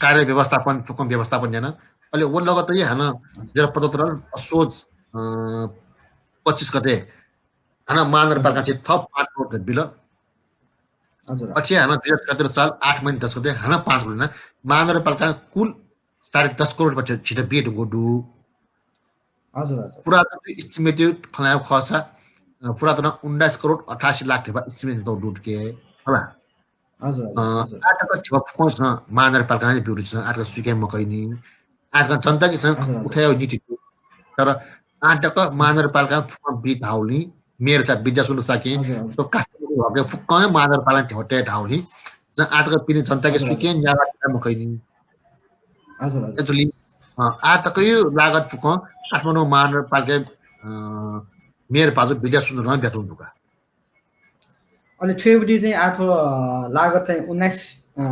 कार्य व्यवस्थापन फुकम व्यवस्थापन याना। अले व लगत ये हान दुई हजार पचहत्तर असोज पच्चिस गते हान महानगरपालिका चाहिँ थप पाँच करोड बिल। हजुर। अथे हानं दुई हजार छयत्तर साल आठ महिना दस गते हानं पाँच करोड याना महानगरपालिकां कुल साढे दस करोड बचत झीत बिये धुंकूगु दु। हजुर, हजुर। पुरातत्व estimate खँ ल्हायेगु खःसा, अ, पुरातत्वं उन्नाइस करोड अठासी लाख ध्यबा estimate यानातःगु दु थुके, खला। हजुर, हजुर, अ, हजुर। आः तक ध्यबा फुक्कं झीसं महानगरपालिकां हे ब्यूगु दु, झीसं आः तक स्वीकाये मकइनि। आः तक जनताके झीसं हजुर, हजुर। उठायेगु नीति दु। तर आः तक महानगरपालिकां फुक्कं बी धाःगुलिं मेयर साब, विद्यासुन्दर शाक्यं, हजुर, हजुर। थ्व कास्तामोटो हकय् फुक्कं हे महानगरपालिकां ध्यबा तये धाःगुलिं झीसं आः तक पिने जनताके हजुर, हजुर। स्वीकाये न्यायेगु मखइनि। हजुर, हजुर। Actually, अ, आः तकया लागत फुक्कं काठमाडौं महानगरपालिकाया, अ, मेयर पाजु विद्यासुन्दरं ब्यातुं दु का। अले थ्व ब्वति चाहिँ आः थ्व, अ, लागत चाहिँ उन्नाइस, अ,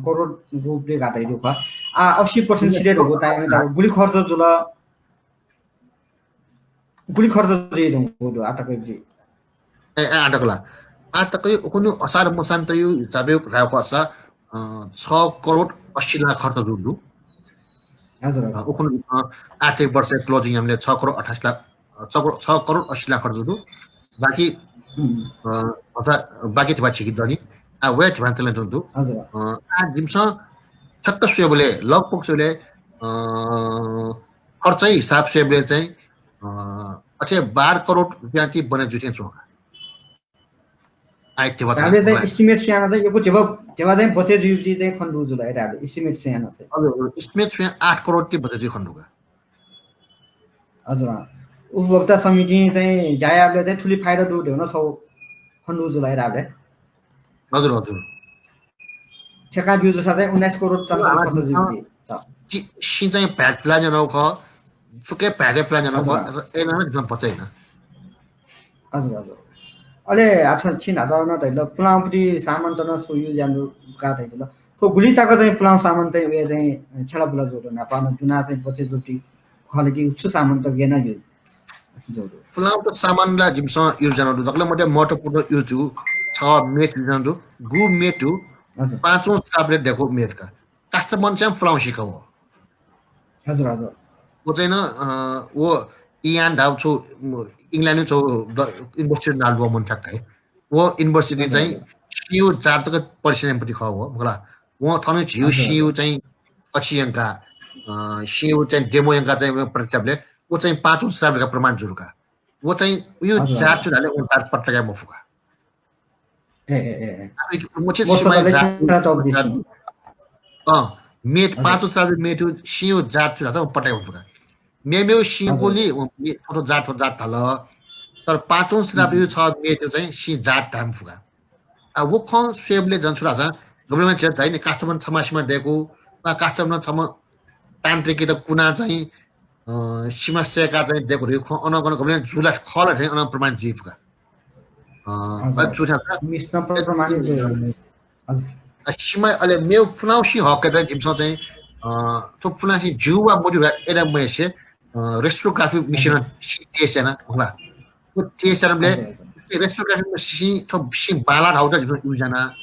करोड रुपियाँ घाटा दु का। आ, अस्सी percent सिधये धुंकूगु time-य् त गुलि खर्च जुल? गुलि खर्च जुइ धुंकूगु दु आः तक ब्वति? ए, ए, आः तक ला। आः तक उखुन्हु असार मसान्तया हिसाबय् धायेगु खःसा, अ, छ करोड अस्सी लाख खर्च जूगु दु। हजुर, हजुर। अ, उखुन्हु, अ, आर्थिक वर्ष closing याःबलय् छ करोड अठासी लाख, अ, छ करोड, छ करोड अस्सी लाख खर्च जूगु दु। बाकी, हुँ। अ, भचा बाकी ध्यबा झीके दनि। आ, वया ध्यबा चले जूगु दु। हजुर। अ, आ, जिमिसं ठ्याक्क स्वयेबलय्, लगभग स्वयेबलय्, अ, खर्चया हिसाब स्वयेबलय् चाहिँ, अ, अथे बाह्र करोड रुपियाँ ति बने जुइ थें च्वं। आः ध्यबा धाःबलय् चाहिँ खला। Estimate स्वयाः चाहिँ यक्व ध्यबा, ध्यबा चाहिँ बचय् जुइ ति चाहिँ खने दु जुल, ए, धाःबलय् estimate स्वयाः चाहिँ। हजुर, हजुर, estimate स्वयाः आठ करोड ति बचय् जुइ खने दु का। हजुर, अँ। उपभोक्ता समितिं चाहिँ ज्या याःबलय् चाहिँ थुलि फाइदा दु धयागु नं छगू खने दु जुल, ए, धाःबलय्। हजुर, हजुर। ठेक्का ब्यू जूसा चाहिँ उन्नाइस करोड चन्द्र खर्च जुइ ति। चि-, सिँ चाहिँ भ्याट plan यानागु खः, फुक्क भ्याट plan यानागु खः, हजुर। अय्‌नं नं झीसं बचय् याना। हजुर, हजुर। अले आः थ्व छिं न्हाचः नं धयादिल, पुलांगु ब्वति सामान त नं छुं use यानागु का धयादिल। थ्व गुलि तक चाहिँ पुलांगु सामान चाहिँ वया चाहिँ छ्यलाबुला जुइ दु, न्हापा नं दुना चाहिँ बचय् जुइ ति खः ला कि छु सामान त गय् याना use जुइ दु? पुलांगु त सामान ला जिमिसं use यानागु दु, दकलय् मध्ये महत्त्वपूर्ण use जूगु छगः mat use यानागु दु, गु mat दु, हजुर। पाँचौं शताब्दीइ दय्‌कूगु mat का। कास्तामोटो चाहिँ पुलांगु सी खः व। हजुर, हजुर। व चाहिँ नं, अ, व Ian धाःगु छगू, म, England-य् छगू द-, university नां ल्वःमन ठ्याक्क हे। व university हजुर, चाहिँ हजुर। सिंया जात जक परीक्षण याःम्ह पति खः व, मखु ला। वं थन झीगु हजुर, सिंया हजुर। चाहिँ अछि यंकाः, अ, सिंया चाहिँ demo यंकाः चाहिँ व परीक्षा याःबलय् व चाहिँ पाँचौं शताब्दीया प्रमाण जूगु का। व चाहिँ उयो हजुर, जात हजुर। छु धाःबलय् वं जात पत्ता काये मफु का। ए, ए, ए, ए। अब एक मुख्य मस्त सिमाया दले जात छाता तब दिसी। अँ, mat हजुर। पाँचौं शताब्दीया mat सिंया जात छु धाःसा वं पत्ता काये मफु का। मेमेगु सिं हजुर। कोली, वं मे-, थ्व थ्व जात, थ्व जात धाल। तर पाँचौं शताब्दीया हम्म। छगः mat चाहिँ सिं जात धाये मफु का। आ, व खँ स्वयेबलय् झन छु धाःसा, गबलें चाहिँ झी कास्तामोटो छम्ह सिमा दय्‌कू, वा कास्तामोटो छम्ह तान्त्रिकयात कुनाः चाहिँ, अ, सिमा सय्‌काः चाहिँ दय्‌कू धइगु खँ अन गन गबलें जू ला खः ला धइगु अन प्रमाणित जुइ फु का। अ, हजुर। अ, छु धाःसा मिस्न प्रमाणित जुइ। हजुर। अ, सिमा अले मेगु पुलांगु सिं हकय् चाहिँ जिमिसं चाहिँ, अ, थ्व पुलांगु सिं ज्यू वा मज्यू धकाः अय्‌लाः मयासें, अ, restrographic machine हजुर। सिं test याना, मखु ला। थ्व test यानाबलय् हजुर, हजुर। restrographic machine थ्व सिं बांलाः धाःगु त जिमिसं use याना।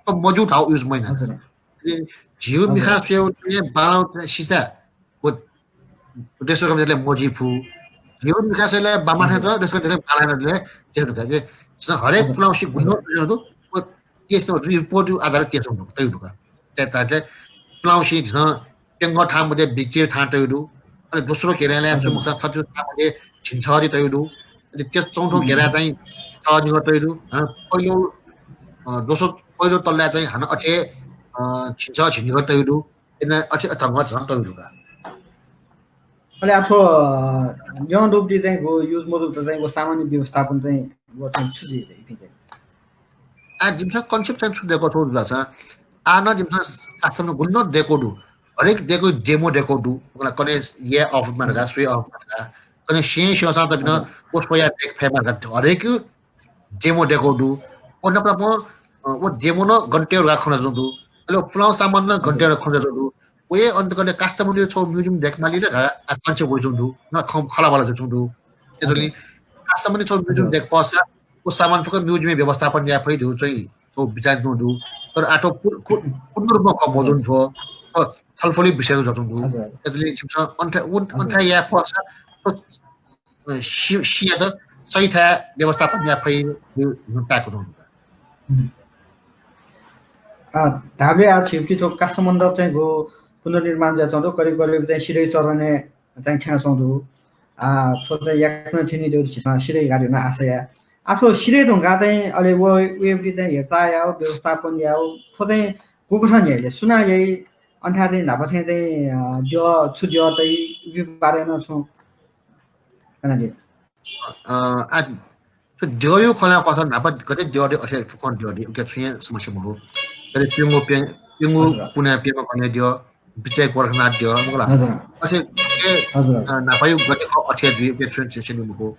थ्व मज्यू धाःगु use मयाना। हजुर। झीगु हजुर। मिखां स्वयेगु थें बांलाःगु सिं चा व restrographic machine-लय् मजुइ फु। झीगु मिखां स्वयेबलय् बांमलाः थें हजुर। च्वं, restrographic machine-लय् बांलाः थें च्वं, test याना दु का। झीसं हरेक हजुर। पुलांगु सिं गुलि हजुर। नं test याना दु, report-या आधारय् test याना दु, तयागु दु का। तया, तया, पुलांगु सिं झीसं प्यंगू थां मध्ये बिचय् थां तयागु दु। अले दोस्रो घेराय् छु हजुर। मखुसा थःथःगु थां मध्ये झिंछगः तयागु दु। अले तेस-, चौथो हजुर। घेराय् चाहिँ छगः निगः तयागु दु। अ, पहिलो, अ, दोस्रो, पहिलो तल्लाय् चाहिँ हानं अथे, अ, झिंछगः झिंनिगः तयागु दु। अथे अथे ढंगं झन तयागु दु का। अले आः थ्व, अ, न्यं दुगुति चाहिँ गु use मजूगु त चाहिँ गु सामान्य व्यवस्थापन चाहिँ गु चाहिँ छु जुइ इपिं चाहिँ? आः जिमिसं concept चाहिँ छु दय्‌कू थ्व जुल धाःसा, आः नं जिमिसं कास्तामोटो गुलि नं दय्‌कू दु। हरेक दय्‌कू demo दय्‌कू दु। कन्हय् याये अःपुइ मा धकाः, स्वये अःपुइ मा धकाः। कन्हय् स्यं स्यंसां तक नं हजुर। व स्वयाः दय्‌के फयेमा धकाः हरेक demo दय्‌कू दु। व नाप नापं, अ, व demo नं गन तये धकाः खँ ल्हानाच्वंगु दु। अले व पुलांगु सामान नं गन तये धकाः खँ ल्हानाच्वंगु दु। वया अन्तर्गत कास्तामोटोया छगू museum दय्‌के माली ला धकाः आ, concept वयाच्वंगु दु। नं खँ खँल्हाबल्हा जुयाच्वंगु दु। अय्‌जूगुलिं कास्तामोटोया छगू museum दय्‌के फःसा व सामान फुक्क museum-य् व्यवस्थापन याये फइ धइगु चाहिँ थ्व बिचाः च्वंगु दु। तर आः थ्व पू-, पू-, पूर्ण रूपमा खँ मजूनि थ्व। थ्व छलफलया विषय जुयाच्वंगु दु। हजुर। अय्‌जूगुलिं जिमिसं अन थाय्, उन, अन थाय् याये फःसा थ्व अ, सि-, सिंयात सही थाय् व्यवस्थापन याये फइ धइगु ताकु दु। हम्म। धाबले आ छिपिं थ्व काष्ठमण्डप चाहिँ गु पुनर्निर्माण जुयाच्वंगु दु, करिब करिब चाहिँ सिधै चरणय् चाहिँ थ्यनाच्वंगु दु। आ, थ्व चाहिँ याकनं थ्यनीगु दु झीसं सिधै गाडी नं आशा याये। आ, थ्व सिधै धुंकाः चाहिँ अले व, वयेबलय् चाहिँ हेरचाह यायेगु, व्यवस्थापन यायेगु, थ्व चाहिँ गुकथं याइ ले, सुनां याइ, अन थाय् चाहिँ न्हापा थें चाहिँ, अ, द्यः, छु द्यः तइ, उकिया बारे नं छुं कनादिया। अ, आ, थ्व द्यःया खँ ल्हायेगु खःसा न्हापा गथे द्यः दइ, अथे फुक्कं द्यः दइ, उकिया छुं हे समस्या मखु। अले प्यंगू प्यं-, प्यंगू हजुर। कुनाय् प्यम्ह कन्हय् द्यः, बिचय् गोरखनाथ द्यः, मखु ला? हजुर। अथे, ए, हजुर। अ, न्हापाया गथे खः अथे जुइ, उकिया छुं हे समस्या मखु।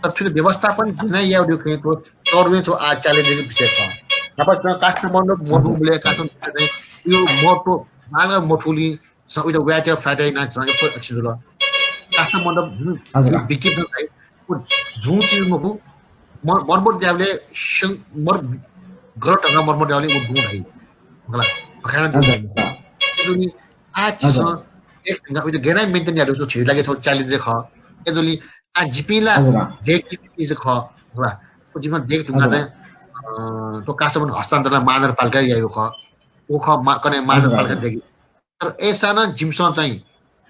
तर थुकिया व्यवस्थापन गन यायेगु खँ थ्व तरुणया छगू आ challenge-या विषय खः। न्हापा काष्ठमण्डप मदुबलय्, काष्ठमण्डप चाहिँ यो महत्व बांलाक मथूगुलिं झीसं उइत वाय्‌तय् फाय्‌तय् यानाः झीसं यक्व अक्षि जुल। काष्ठमण्डप, हुँ, हजुर। बिकिप धाइ, व दुं चिज मखु, मर-, मर्मत यायेबलय् सं-, मर-, गलत ढंगं मर्मत यायेबलय् व दुं धाइ। मखु ला, भखाय् नं दुं हजुर। धाइ। अय्‌जूगुलिं आ झीसं हजुर। एक ढंगं उइत गय् यानाः maintain यायेगु झीगु लागि छगू challenge खः। अय्‌जूगुलिं आ जिपिं ला हजुर। देगःया खः, मखु ला। व जिमिसं देगः धुंकाः हजुर। चाहिँ, अ, थ्व काष्ठमण्डप हस्तान्तरण महानगरपालिकाय् याइगु खः। व खः मा-, कन्हय् हजुर, महानगरपालिका हजुर। देगः। तर अय्‌सां नं जिमिसं चाहिँ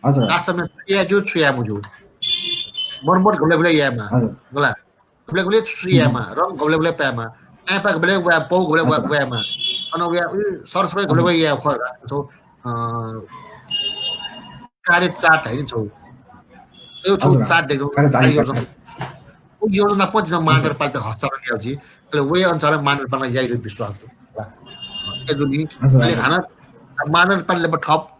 हजुर। वास्तवमा छु याये ज्यू, छु याये मज्यू, मर्मत गबलय् गबलय् यायेमाः, हजुर। मखु ला, गबलय् गबलय् छु छु हुँ। यायेमाः, रंग गबलय్ गबलय् पायेमाः, ताय्‌पाः गबलय् वाये, पौ गबलय् वा-, हजुर। वायेमाः, अन वया उ सरसफाइ गबलय् हजुर। गबलय् याये खः ला, छगू, अ, कार्य chart धाइ नि छगू। अय् छगू हजुर। Chart देख्नु, कार्य chart। योजना। व योजना पन जिं महानगरपालिका हस्तान्तरण यायेगु जुइ। अले वया अनुसार महानगरपालिका याइ धइगु विश्वास दु। अय्‌जूगुलिं हजुर, अले हजुर। हानं महानगरपालिका थप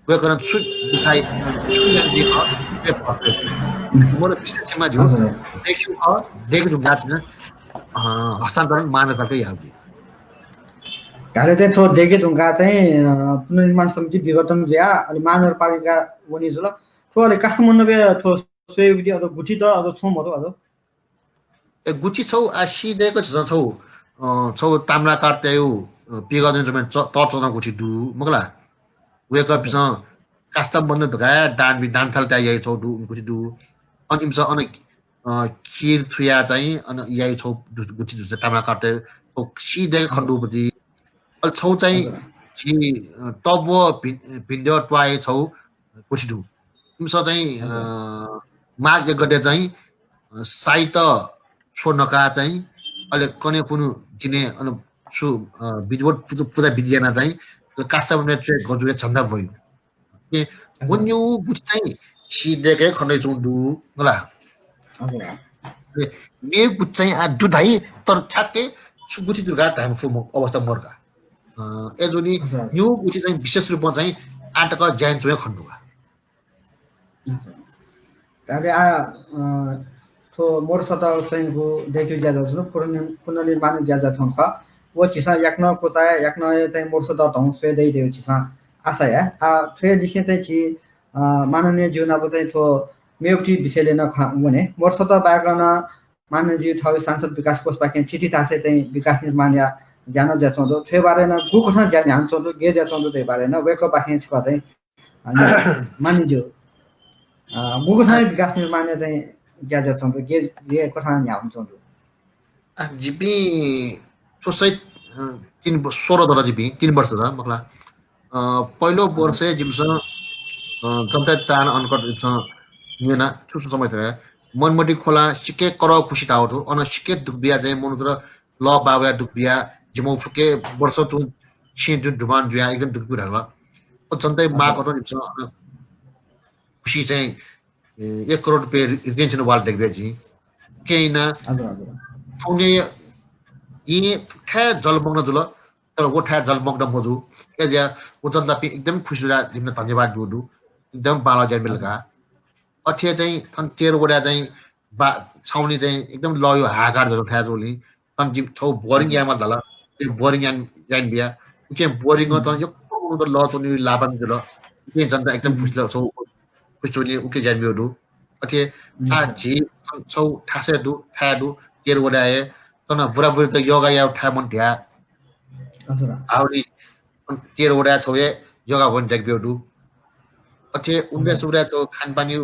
वय्‌कलं छु decide, छु यानादी खः, वय् फर्क। मोर विशेष जिम्मा ज्यू। हजुर। देगःया खः, देगः धुंकाः चाहिँ, अ, हस्तान्तरण महानगरपालिकाय् यायेगु जुइ। धात्थें चाहिँ थ्व देगः धुंकाः चाहिँ, अ, पुनर्निर्माण समिति विघटन जुयाः अले महानगरपालिका वनी जुल। थ्व अले काष्ठमण्डपया थ्व स्वयेगु विधि अथवा गुथित अथवा छुं मरु अथवा ए, गुथि छगू आ, सी दय्‌क झीसं छगू, अ, छगू ताम्राकारतय्‌गु, अ, पिगः दनि जम्मा च-, तःच्वनागु गुथि दु, मखु ला? वय्‌कःपिन्सं काष्ठमण्डप धकाः दान बि-, दानथल तयाः याइ छगू दु, गुथि दु। अन इमिसं अन, अ, खीर थुयाः चाहिँ अन याइ छगू दु, गुथि दु, ताम्राकारतय्, छगू सी दय्‌क खने दु पति। अले छगू चाहिँ हजुर। झी, अ, तब्व भिन-, भिंद्यः त्वाःया छगू गुथि दु। इमिसं चाहिँ, हजुर। अ, माघ एक गते चाहिँ, अ, साइत छ्व नकाः चाहिँ, अले कन्हय् कुन्हु दिनय् अन छु, अ, विधिवत पुजा, पुजा विधि यानाः चाहिँ, अले काष्ठमण्डपय् च्वय् गजुलय् झन्डा ब्वइ। ए, हजुर। वन्यु गुथि चाहिँ सी दय्‌क खने दइच्वंगु दु, मखु ला? हजुर। ए, मेगु गुथि चाहिँ आ दु धाइ, तर ठ्याक्कै छु गुथि दु धकाः धाये मफुगु अवस्था मरु का। अ, अय्‌जूगुलिं हजुर। न्यू गुथि चाहिँ विशेष रूपमा चाहिँ आ तक ज्या यानाच्वंगु खने दु का। हजुर। धात्थें आ, अ, थ्व मोरसतः स्वयंगु दय्‌केगु ज्या जुयाच्वंगु, पुनर्नि-, पुनर्निर्माणया ज्या जुयाच्वंगु खः। व झीसं याकनं क्वचाय्, याकनं हे चाहिँ मोरसतः धौं स्वये दइ धइगु झीसं आशा याये। आ, थ्वया लिसें चाहिँ झी, अ, माननीय ज्यू नाप चाहिँ थ्व मेगु गुथि विषयलय् नं खँ वने। मोरसतः बाहेक नं माननीय ज्यू थःगु सांसद विकास कोषपाखें चिठी थासय् चाहिँ विकास निर्माणया ज्या नं जुयाच्वंगु दु। थ्वया बारे नं गुकथं ज्या न्ह्यानाच्वंगु दु, गय् जुयाच्वंगु दु धइगु बारे नं वय्‌कःपाखें छकः चाहिँ, अ, माननीय ज्यू, अ, गुकथं आ- विकास निर्माणया चाहिँ ज्या जुयाच्वंगु दु, गय्, गय् कथं न्ह्यानाच्वंगु दु। आ, जिपिं थ्व सहित, अ, तीन ब-, सोह्र दत जिपिं, तीन वर्ष दत, मखु ला। अ, पहिलो वर्षय् जिमिसं, अ, जनताया चाहना अनुकूल जिमिसं न्यना, छु छु समय तक मनमटी खोला सिक्क करः खुसि धाःगु दु, अन सिक्क दुःख बियाः चाहिँ मनूत लः बाः वयाः दुःख बियाः जिमिगु फुक्क वर्ष तुं छेँ दुने दुमान जुयाः एकदम दुःख बियाः धाल। अ, जनताया माग हजुर। कथं जिमिसं अन खुसि चाहिँ, ए, एक करोड रुपियाँ रि-, retention wall दय्‌के बिया जिं। उकिं यानाः हजुर, हजुर। थौंया येँ थाय् जलमग्न जुल, तर व थाय् जलमग्न मजू। अय्‌जुयाः व जनतापिं एकदम खुसि जुयाः जिमित धन्यवाद ब्यूगु दु। एकदम बांलाः ज्या यानाबिल का। अथे हे चाहिँ थन तेह्र वडाय् चाहिँ बा-, छाउनी चाहिँ एकदम लःया हाहाकार जुल थाय् जूगुलिं थन जिं छगू boring हजुर। यायेमाल धाल। त्यो boring याना, यानाबिया। उकिं boring-य् थन यक्व मनूत लः त्वनेगु लापा जुल। उकिं जनता एकदम हम्म। खुसि जुल, छगू खुसि जुलिं उकिं ज्या यानाब्यूगु दु। अथे हम्म। आ झी छगू थासय् दु, थाय् दु, तेह्र वडाय् हे। थन बुराबुरीत योगा यायेगु थाय् मन्त धयाः हजुर। हावली तेह्र वडाय् छगू हे योगा भवन दय्‌के ब्यूगु दु। अथे उन्नाइस हजुर। वडाय् छगू खानेपानी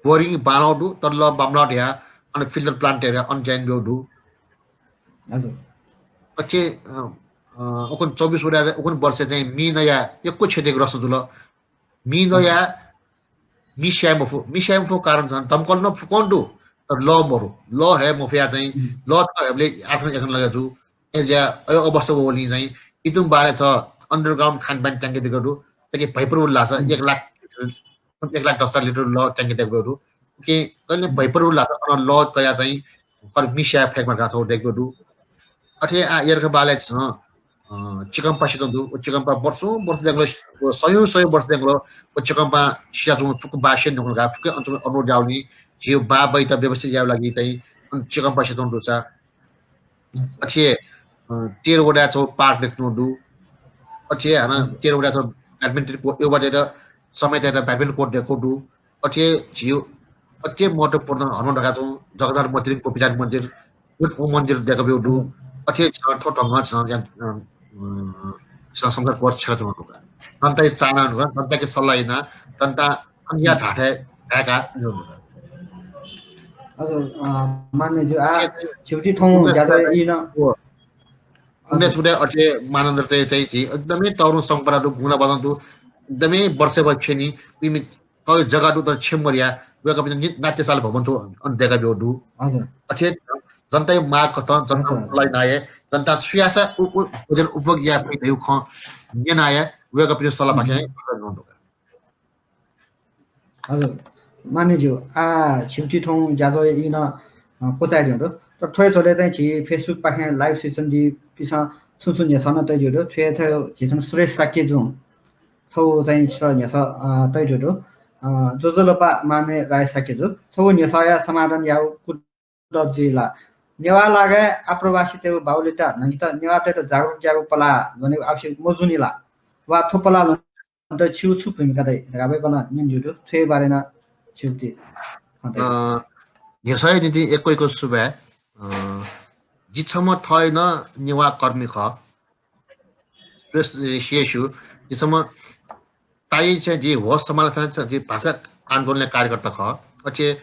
boring बांलाः दु, तर लः बांमलाः धयाः अन filter plant तयाः अन ज्या यानाब्यूगु दु। हजुर। अथे, अ, अ, उखुन्हु चौबिस वडा, उखुन्हु वर्ष चाहिँ मि नया यक्व क्षति ग्रस्त जुल। मि नया मि स्याये मफु, मि स्याये मफु कारण चाहिँ दमकल नं फुकं दु, तर लः मरु, लः हये मफया चाहिँ लः त हयेबलय् आखन याखन लगे जु। ए ज्या, अ अवस्था वःगुलिं चाहिँ इतुं बारे छ underground खानपान tank देके दु, ताकि भैपुर उल्लास एक लाख, एक लाख दस हजार लिटर लः tank देके दु। कि कहिले भैपुर उल्लास अन लः तया चाहिँ पर मि स्याये फय्क मखु का छौ देके दु। अथे आ यर्ख बाले छ अ, चिकम्पा सितं दु। व चिकम्पा वर्षौं वर्ष देंगलो, व सयौं सयौं वर्ष देंगलो, व चिकम्पा सिया च्वं फुक्क बासिया न्ह्यः का फुक्क अञ्चल अनुरोध यावनी, झियो बा बैत व्यवस्थित याव लागि चाहिँ अन चिकम्पा सितं दु सा। अथे, अ, तेह्र वडा छौ park देख्नु दु। अथे हानं तेह्र वडा छौ badminton court, यो वडा समय तेह्र badminton court देखो दु। अथे झियो अति महत्त्वपूर्ण हनुमान ढका छौ जगन्नाथ मन्दिर, गोपीनाथ मन्दिर, उ मन्दिर देखा ब्यु दु। अथे छ थो ढंग छ या, अ, अ, छ संसार कोष छ छौ का। तन्ता चाना नु, तन्ता के सल्लाह इना, तन्ता अनिया ढाठे ढाका नु। हजुर, अ, मान्य ज्यू, आ, छिउति थौं ज्यादा इन। उन्देस उदे अथे मानन्द ते, ते थी, एकदमै तरुण संपदा दु, गुणा बदन दु, एकदमै वर्षे वर्ष नि, उइमि तौ जग्गा दु तर छेम मरिया, वय्कःपिं नि नाट्यशाला भवन थ्व अन देका ब्यु दु। हजुर। अथे जनताया माग कथं, जनता लाई नाये, जनता छुयासा उ, उ, भोजन उपभोग या फइ धयु खँ न्यनाये, वय्कःपिं सल्लाह पाखे। हजुर, मान्य ज्यू, आ, छिउति थौं ज्याझ्वः इन, अ, क्वचाय् द्यु दु। तर थ्वय् झ्वलय् चाहिँ झी Facebook पाखें live session दीपिसं छुं छुं न्ह्यसः नं तय् द्यु दु। थ्वय् थ्वय् झीसं सुरेश शाक्य जुं छौ चाहिँ छ न्ह्यसः, अ, तय् द्यु दु। अ, ज्वजलपा मामे राय शाक्य जु। छौ न्ह्यसःया समाधान याउ कुत जुइ ला? नेवाः लागाय् आप्रवासीतय् बाहुल्यता न्हंकेत नेवाःतय्त जागरुक यागु पलाः ज्वनेगु आवश्यक मजुनि ला? वा थ्व पलाः त छिउ छु भूमिका दइ धकाः वय्कलं न्यन ज्यू दु, थ्वया बारे नं छिउति। अ, न्ह्यसःया निंतिं यक्व यक्व सुभाय्। अ, जि छम्ह थः नं नेवाः कर्मी खः। श्रेष्ठ, श्रेष्ठ, जि छम्ह ताइ चाहिँ जि होस समालोचना चाहिँ जि भाषा आन्दोलनया कार्यकर्ता खः। अथे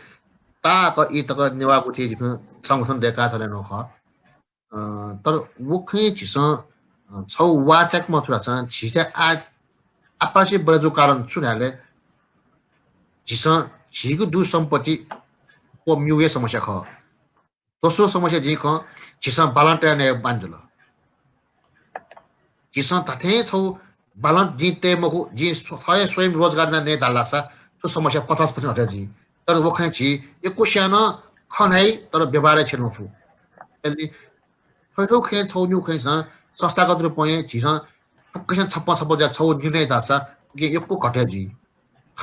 ताक ई तक नेवाः गुथि जिपिं संगठन देका छले नं खः। अ, तर व खँय् झीसं, अ, छौ वाचाय्क मथुरा छं झीथाय् आ, आपासे बरजु कारण छु धाय्‌ले झीसं झीगु दु सम्पत्ति व म्यू हे समस्या खः। दोस्रो समस्या जिं खँ झीसं बालं तया नये बांजुल। झीसं धाथें छौ बालं जिं तये मखु, जिं स्व-, थः हे स्वयं रोजगार याना नये धाल धाःसा थ्व समस्या पचास percent हटे जुइ। तर व खँय् झी यक्वस्यां नं खँ न्हाइ, तर व्यवहारय् छ्यने मफु। यदि थ्व थ्व खँय् छौ न्यू खँय् नं संस्थागत रूपं हे झीसं फुक्कस्यां छप्पँ छप्पँ ज्या छौ निर्णय धाःसा उके यक्व घटे जुइ।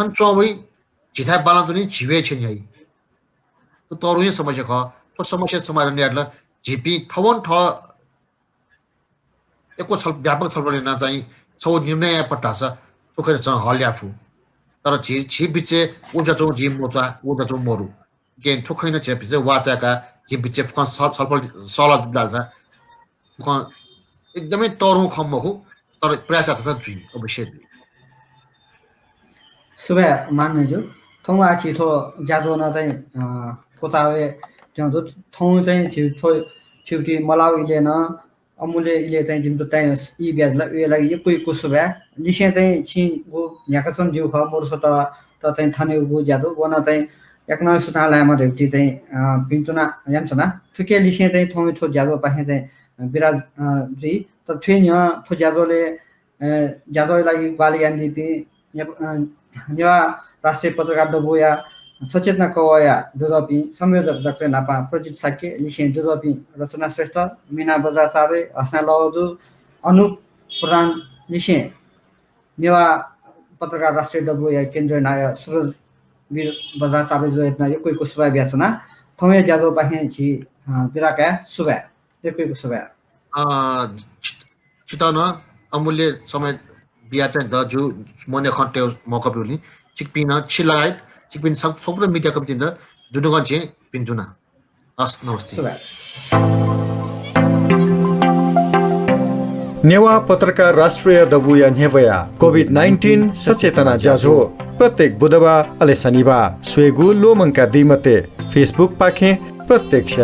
थन च्वं वइ, झीथाय् बालं तुनि झी हे छ्यने याइ। थ्व तरुं हे समस्या खः। थ्व समस्या समाधान यायेत ला झीपिं थवं थः यक्व छल-, व्यापक छलफल याना चाहिँ छौ निर्णय याये फत धाःसा थ्व खँय् नं हल याये फु। तर झी, झी बिचय् उ ज्या च्वं झी मचा, उ ज्या च्वं मरु। गेन थ्व खँय् नं झी बिचय् वाचाय्का, झी बिचय् फुकं सल-, छलफल सल्लाह बिलासा फुकं एकदमै तरुं खँ मखु, तर प्रयास यात धाःसा जुइ, अवश्य जुइ। सुभाय् माननीय ज्यू। थौं आ छि थ्व ज्याझ्वः नं चाहिँ, अ, क्वचाय् वये त्यं दु। थौं चाहिँ छि थ्व छिउति मलाउ इले नं अमूल्य इले चाहिँ जिमित ताइ ई बियादिल, उया लागि यक्व यक्व सुभाय्। लिसें चाहिँ छिं गु न्ह्याकाच्वना ज्यू खः, मरुसत त चाहिँ थनेगु ज्या दु, व नं चाहिँ याकनं सुथां लायेमा धइगु चाहिँ, अ, भिन्तुना यानाच्वना। थुके लिसें चाहिँ थौं थ्व ज्याझ्वःपाखें चाहिँ बिदा, अ, जुइ। तर थ्व न्ह्यः थ्व ज्याझ्वलय् अ, ज्याझ्वःया लागि ग्वाहालि यानादीपिं नेप-, अ, नेवाः राष्ट्रिय पत्रकार दबूया सचेतना कवःया दुजःपिं संयोजक डाक्टर न्हापां प्रजित शाक्य, लिसें दुजःपिं रचना श्रेष्ठ, मिना बज्राचार्य, हसना लवजु, अनुप प्रधान, लिसें नेवाः पत्रकार राष्ट्रिय दबूया केन्द्रीय नायः सुरज वीर बज्राचार्य जुयात नं यक्व यक्व सुभाय् बियाच्वना। थौंया ज्याझ्वःपाखें झी, अ, बिदा काये। सुभाय्। यक्व यक्व सुभाय्। अ, छि-, छितः नं अमूल्य समय बिया चाहिँ द जु मने खँ तयेगु मौका ब्यूलिं छिकपिं नं छि लगायत छिकपिं सब-, सकल मिडिया कर्मीपिन्त दुनुगलंनिसें भिन्तुना। हस्, नमस्ते। सुभाय्। नेवाः पत्रकार राष्ट्रिय दबूया न्ह्यब्वया COVID nineteen सचेतना ज्याझ्वः प्रत्येक बुधबार अले शनिबार स्वयेगु ल्वःमंकादी मते। Facebook पाखें प्रत्यक्ष।